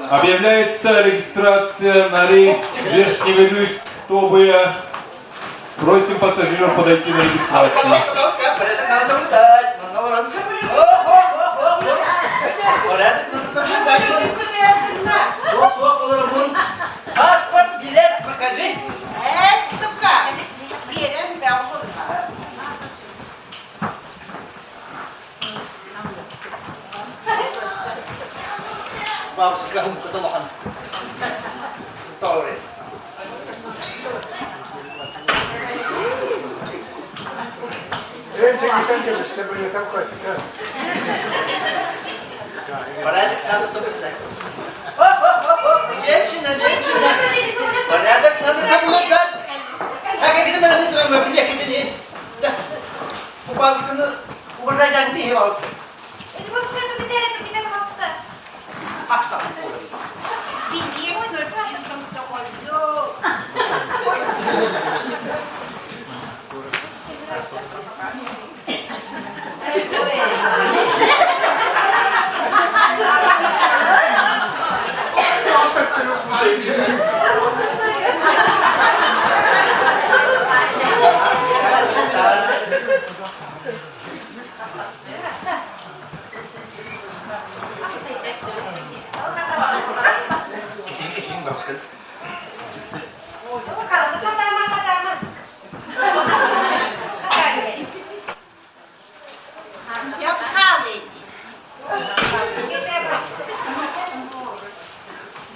Объявляется регистрация на рейс Верхневилюйск, Тобыя. Просим пассажиров подойти на регистрацию. Паспорт, билет покажи. Бабушка улахан. Тоҕо Порядок надо соблюдать. Женщина, женщина! Порядок надо соблюдать! Так, как это мы Бу бабушканы уважайдан дии балысты. Паспорт.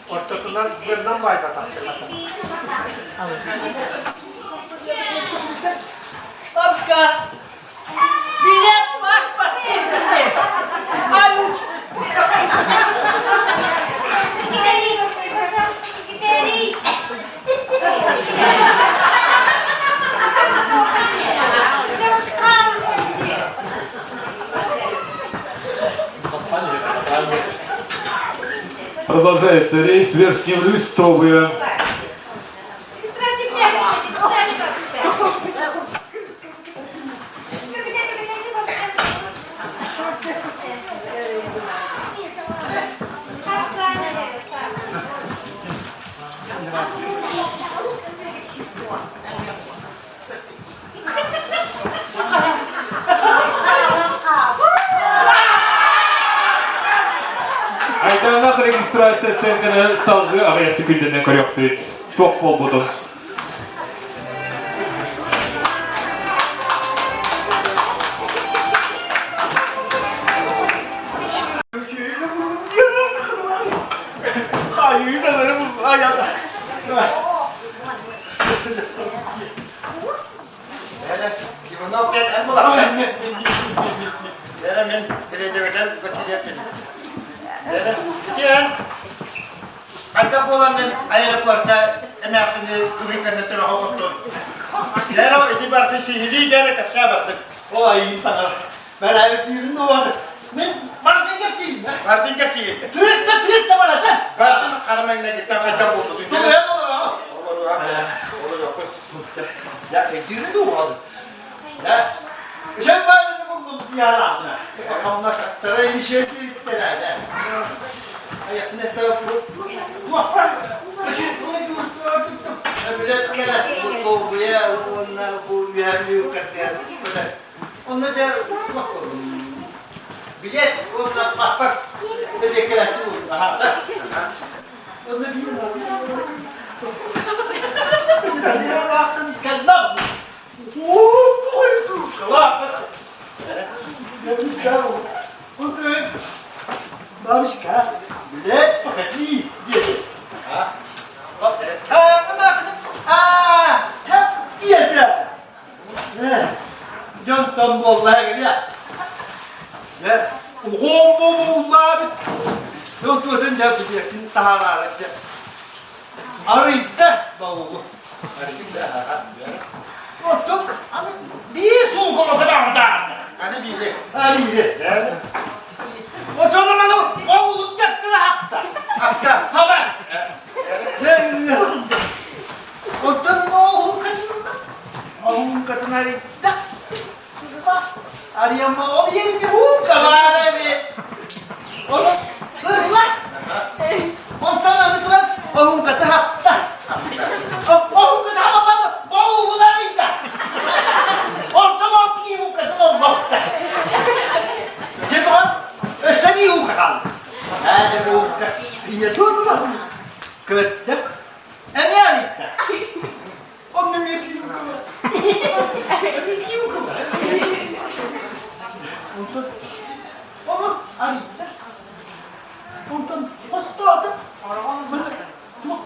Ортотунан быаннан баайбатахтар. Бабушка, билет, паспорт, Аюч! Продолжается рейс Верхневлюстовые. Айтаанах регистрация центрine салгыы аҕыйах секүндэнэн көрүөхпүт. Туох буолбутун. Иванов диэн эн булаҕын. Эрэ мин Передевител Васильевпин. Эрэ ити хайдах буоланнын аэропорта эмээхсини күбүкэннэ төбөҕө оттун. Лера ити барты сиһилии дэрэ кэпсээ бардык. Ой, таҥара. Бэлээбит уоды. Мин бардын кэпсиим. Бардын кэпсиим. Тыыста, тыыста барата. Бардын харамайна хайдах буолбутун. Тугуйан олороо. Олороо. Я өйдүүрүн уоды. Я Үшен баайыны булдум диялаатына. Онно саттара инишиэтииттэрэ. Айакны туохпар Билет кэлэ толбуйа уонна бу үһәмлүү кэрдиэн. Онно дьэ туох буоллум. Билет уонна паспорт бэбиэккэлээччи буоллум. Онно биир Кэллэм. Бабушка, билет покати, диэти. А, диэти. Дьонтон буолла гириэ. Уһуом буоллаабыт. Жол туотун дьэ билиэккин таһаараары дьэ. Арыйда баулу. Арыйда. Оттон Арыйы. Отону оҕулун дьахтара хапта. Хапта. Хаба. Онтон оҕуҥкатын арыйда. Арыйамма ол yerine huuka баар эбит. Onu ырла. Онтон аны туран оһуҥкаты хапта. Оһуҥкаты хаппан оҕулун арыйда. Онтон ол пиивукатын оллохта. Дьэ тоҕон өссө пиивука хаалла. Ээ пиивука пиэ туорда. Көрдө. Эмиэ арыйда. Онно эмиэ пиивука бар. Эмиэ пиивука бар. Онтон ону арыйда. Онтон хостоото. Туох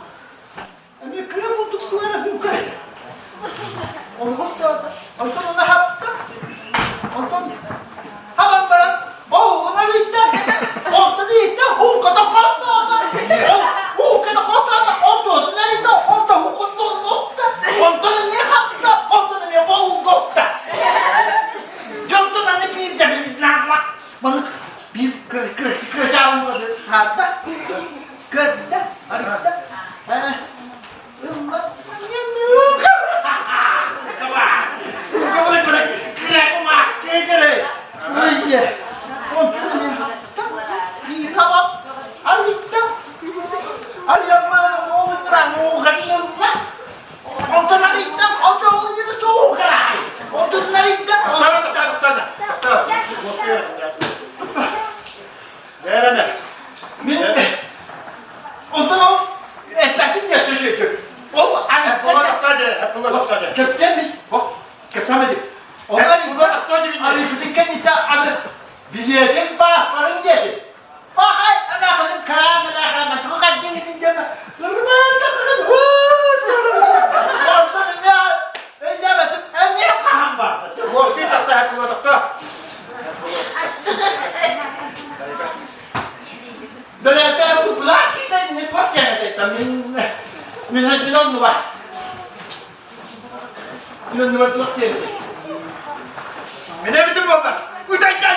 Эмиэ кыра курдук туора кука этэ. Ону хостоото. Онтон ону хапта. Онтон хабан баран оҕуһун арыйда. Онтон иһиттэ һууката хостоото. Һууката хостоото. Онтуотун арыйда. Онтон һуукатын укта. Онтон эмиэ хапта. Онтон эмиэ боһууга укта. Дьонтон аны биир дьабилнаахла. Маннык биир кырачаан хаарда. Көрдө, арыйда. Ылла. Бээрэнэ. Мин онтон ол эппэтин да сөшөйдүк. Ол кэпсээн кэпсээмэдик. Арыйбытын кэнниттэн аны билиэтин бааспарын диэтим. Пахай анахынын караамалаахааматыгы хаддиҥитин диэмэ ырмаатахын Онтон эмиэ өйдөөбөтүм эмиэ хаһан барды. Лоски тахта хакылатахта. Бэлэтэ купуласки да не пакет мин мин мин оннуба. Мин оннуба туох диэбит. Мине бүтүн болла. Удай да